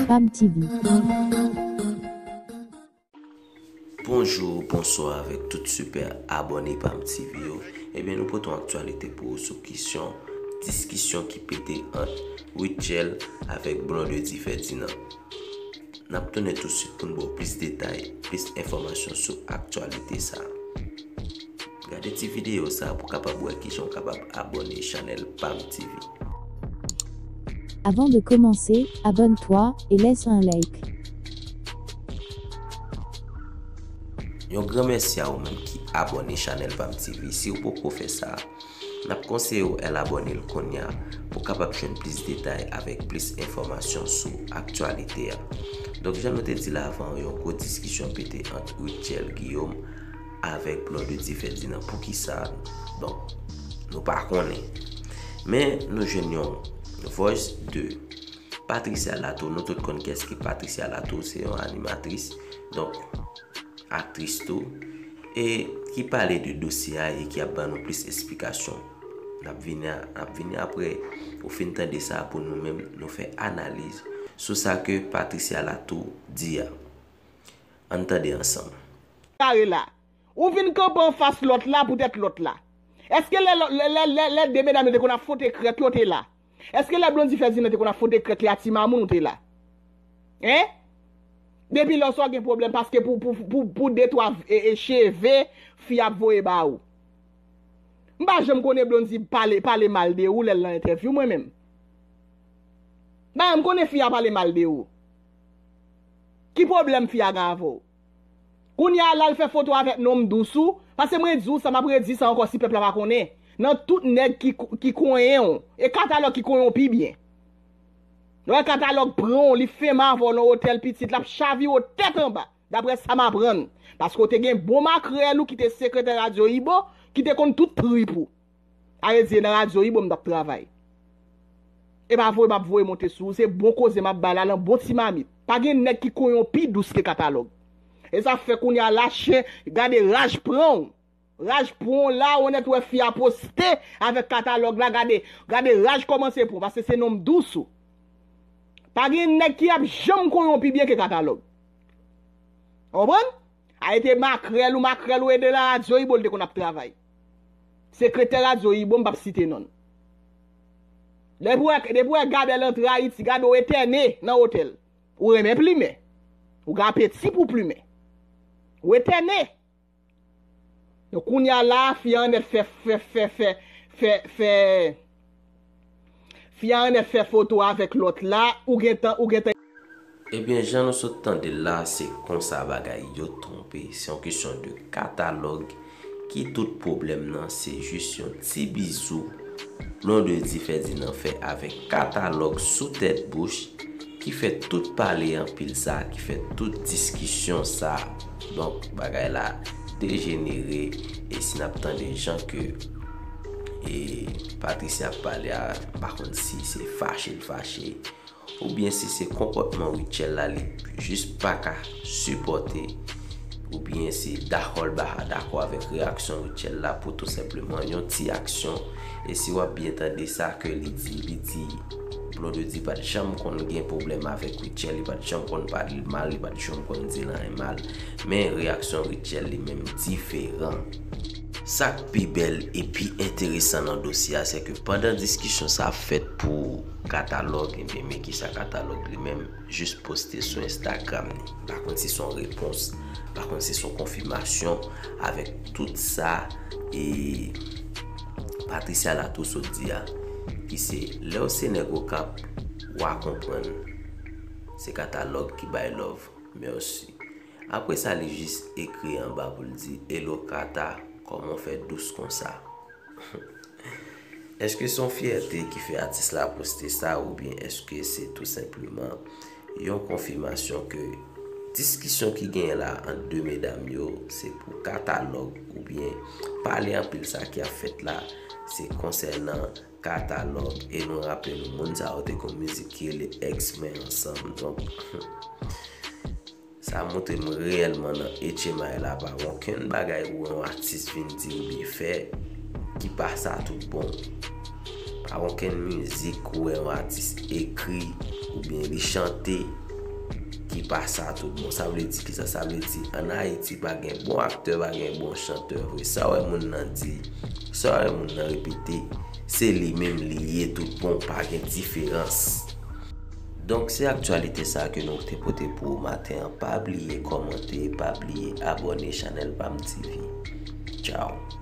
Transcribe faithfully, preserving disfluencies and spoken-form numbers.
Pam T V. Bonjou, bonswa avèk tout sipè abòne Pam T V yo. Ebyen, nou pote yon aktyalite pou ou sou kesyon diskisyon ki pete ant Rutshelle avèk Blondedy Ferdinand. N ap tounen tousuit pou n ba w plis detay, plis enfòmasyon sou aktyalite sa a. Gade ti videyo sa a pou w kapab wè kijan w kapab abòne chanèl Pam T V. Avant de commencer, abonne-toi et laisse un like. Yon gran mèsi a ou menm ki abòne chanèl Pam T V. Si w poko fè sa, n ap konseye w al abòne l kounye a pou w kapab jwenn plis detay avèk plis enfòmasyon sou aktyalite a. Donk, jan nou te di l avan, yon gwo diskisyon pete ant Rutshelle Guillaume avèk Blondedy Ferdinand. Poukisa? Donk, nou pa konnen. Men, nou jwenn yon voice de Patricia Latour. Nou tout konn kiyès ki Patricia Latour, se yon animatris, donk aktris tou, e ki pale de dosye a e ki ap ban nou plis esplikasyon. N ap vini a, n ap vini apre ou fin tande sa pou nou menm nou fè analiz sou sa ke Patricia Latour di a. Ann tande ansanm. Kare la. Ou vin kanpe anfas lòt la poutèt lòt la. Èske lè, lè, lè, lè, lè de medam yo te konn ap fwote krèt yo te la? Èske lè Blondy Ferdinand te konn ap fwote krèt li a ti mamoun ou te la? Hein? Depi lè sa w gen pwoblèm paske pou, pou, pou, pou de twa e, e cheve fi ap voye ba ou. M pa janm konnen Blondy pale, pale mal de ou lè l nan entèvyou mwen menm. M pa janm konnen fi a pale mal de ou. Ki pwoblèm fi a gen avè w? Kounye a la l fè foto avèk nonm dous ou, paske mwen di w sa, m ap redi sa ankò si pèp la pa konnen. Nan tout nèg ki, ki konyen w, e Katalòg ki konyen w pi byen. Lè Katalòg pran w, li fenmen avè w nan otèl pitit, l ap chavire w tèt anba, daprè sa m aprann. Paske w te gen bon makrèl ou ki te sekretè Radyo Ibo, ki te konn tout trip ou. A vle di, nan Radyo Ibo m t ap travay. E pa voye m ap voye monte sou ou, se bon koze m ap bay la nan bon ti mamit. Pa gen nèg ki konyen w pi dous ke Katalòg. E sa fè kounye a la chen, gade raj pran w. Raj pran w la, ou nèt wè fi a poste avèk Katalòg la, gade, gade raj kòmanse pran w, paske se nonm dous ou. Pa gen nèg ki ap janm konyen w pi byen ke Katalòg. Ou konprann? A ete makrèl ou, makrèl ou e de la Radyo Ibo l te konn ap travay. Sekretè Radyo Ibo, m p ap site non l. Depi w wè, depi w wè Gabèl antre Ayiti, gade w etène nan otèl. Ou renmen plimen. Ou gen apeti pou plimen. Ou etène. Donk, kounye a la, fi a annèt fè, fè, fè, fè, fè, fè, fi a annèt fè foto avèk lòt la, ou gentan, ou gentan. Ebyen, jan nou sot tande l la, se konsa bagay yo tonbe. Se yon kesyon de Katalòg ki tout pwoblèm nan, se jis yon ti bizou Blondedy Ferdinand fè avèk Katalòg sou tèt bouch ki fè tout pale anpil sa, ki fè tout diskisyon sa. Donk, bagay la dejenere, e si n ap tande jan ke, e, Patricia ap pale a, m pa konn si se fache l fache, oubyen si se konpòtman Rutshelle la li jis pa ka sipòte, oubyen se dakò l pa dakò avèk reyaksyon Rutshelle la pou tou senpleman yon ti aksyon. E si w ap byen tande sa ke li di, li di Blondedy pa t janm konn gen pwoblèm avèk Rutshelle, li pa t janm konn pale l mal, li pa t janm konn di l anyen mal. Men reyaksyon Rutshelle li menm diferan. Sa k pi bèl e pi enteresan nan dosye a, se ke pandan diskisyon sa ap fèt pou Katalòg, ebyen, men kisa Katalòg li menm jis poste sou Instagram li. Pa konn si se yon repons, pa konn si se yon konfimasyon avèk tout sa, e, Patricia Latour sot di a, ki se lè w se nèg Okap, w a konprann. Se Katalòg ki bay love. Mèsi. Apre sa, li jis ekri anba pou l di, "Hello Kata, kòman w fè dous konsa?" Èske se yon fyète ki fè atis la poste sa, oubyen èske se tou senpleman yon konfimasyon ke diskisyon ki genyen la ant de medam yo, se pou Katalòg, oubyen pale anpil sa ki ap fèt la, se konsènan Katalòg? E nou raple nou, moun sa yo te gon mizik ki rele X-Men ansanm. Donk, sa montre m reyèlman nan H M I la, pa gen okenn bagay ou yon atis vin di oubyen fè ki pa sa tout bon. Pa gen okenn mizik ou wè yon atis ekri oubyen li chante ki pa sa tout bon. Sa vle di kisa? Sa vle di ann Ayiti pa gen bon aktè, pa gen bon chantè vre. Sa w wè moun nan di, sa w wè moun nan repete, se li menm li ye tout bon, pa gen diferans. Donk se aktyalite sa ke nou te pote pou ou maten an. Pa bliye kòmante, pa bliye abòne chanèl Pam T V. Tchao.